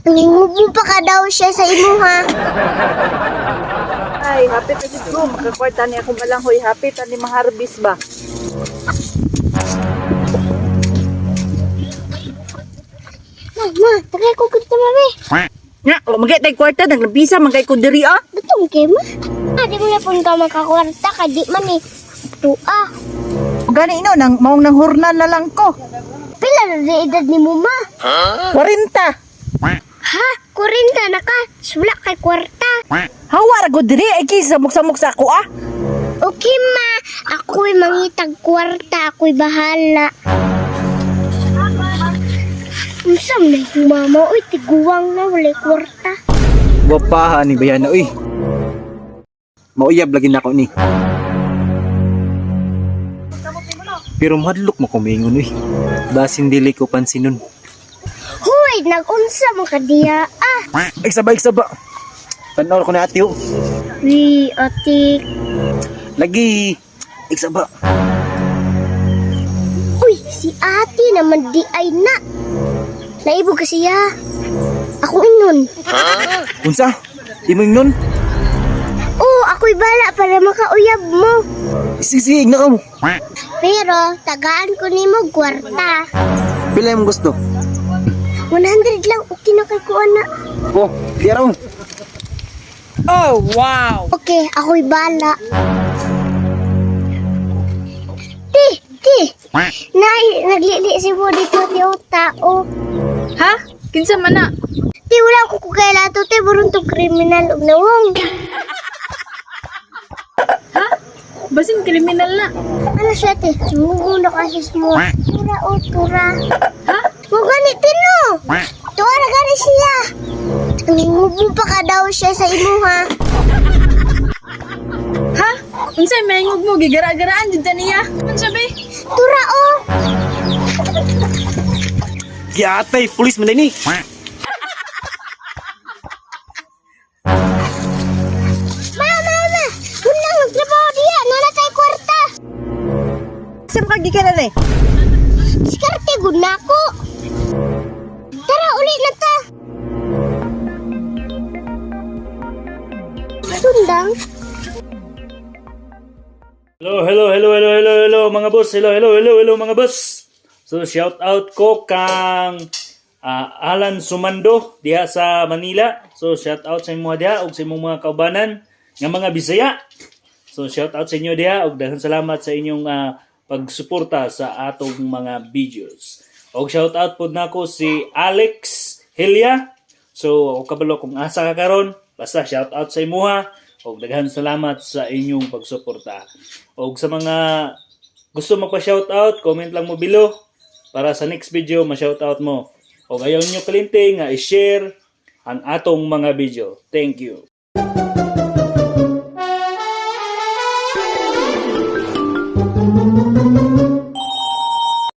Nangingubo pa ka daw siya sa imuha. Ay, happy ta jud ko makakwarta ni akong balanghoy, happy ta ni maharbis ba. Ma, ma, tagay ko kita, mami. Nya, wa magay tay kwarta, naglabisa man kay ko diri ah. Gatong kay ma. Ah, di mo na pun ka makakwarta kay di man eh. Tuwa. Gani no nang maong nang hurnan na lang ko. Pila na di edad ni mo, ma? 40. Ha? 40 na ka? Wala kay kwarta. Hawa ra gud diri ay kisa samok-samok sa ako ah. Okay, ma. Ako'y mangitag kwarta. Ako'y bahala. Unsa man yung mama? Uy, tiguang na. Wala'y kwarta. Wapaha ni bayana uy. Mauyab lagi nako ni. Pero mahadlok mo kumingon uy. Basin dili ko pansinon. Hoy, nag-unsa mo ka diya? Ah, Ay saba, ay saba. Tanaw ko na ate oh. wi, ate. Lagi. Ay saba. Uy, si ate naman di ay na. Naibog ka siya. Ako inon. Unsa? Imong nun? Oo, ako'y bala para makauyab mo. Sige, na ka mo. Pero, tagaan ko nimo kwarta. Pila imong gusto? 100 lang, okay na kay kuha na. Oh, di araw. Oh, wow. Okay, ako'y bala. Ti, ti. Nay, naglili si mo dito ni tao. Ha? Kinsa man na? Ti, wala ko kukaila to, ti, burong tong kriminal og nawong. Ha? Basin kriminal na. Ano siya, ti? Sumugulo kasi mo. Tura o tura. Ha? Mo gani, ti, no? Tura gani siya. Nangingubo pa ka daw siya sa imuha. Ha? Unsay mahingog mo gigara-garaan jud ta niya? Unsa be? Tura o. Giatay, pulis man ni. Ma, ma, ma. Unang nagtrabaho diya. Nanatay kwarta. Sa mga gikan na ni. Diskarte gud na ako. Tara, uli na ta. Sundang. Hello, hello, hello, hello, hello, hello mga boss. Hello, hello, hello, hello mga boss. So shout out ko kang Alan Sumando diha sa Manila. So shout out sa imo diha ug sa imong mga kaubanan nga mga Bisaya. So shout out sa inyo diha ug daghang salamat sa inyong pagsuporta sa atong mga videos. Og shout out pod nako si Alex Helia. So ako kabalo kung asa ka karon, basta shout out sa imuha ug daghan salamat sa inyong pagsuporta. Og sa mga gusto magpa-shout out, comment lang mo below para sa next video ma-shout out mo. Og ayaw niyo kalimti nga i-share ang atong mga video. Thank you.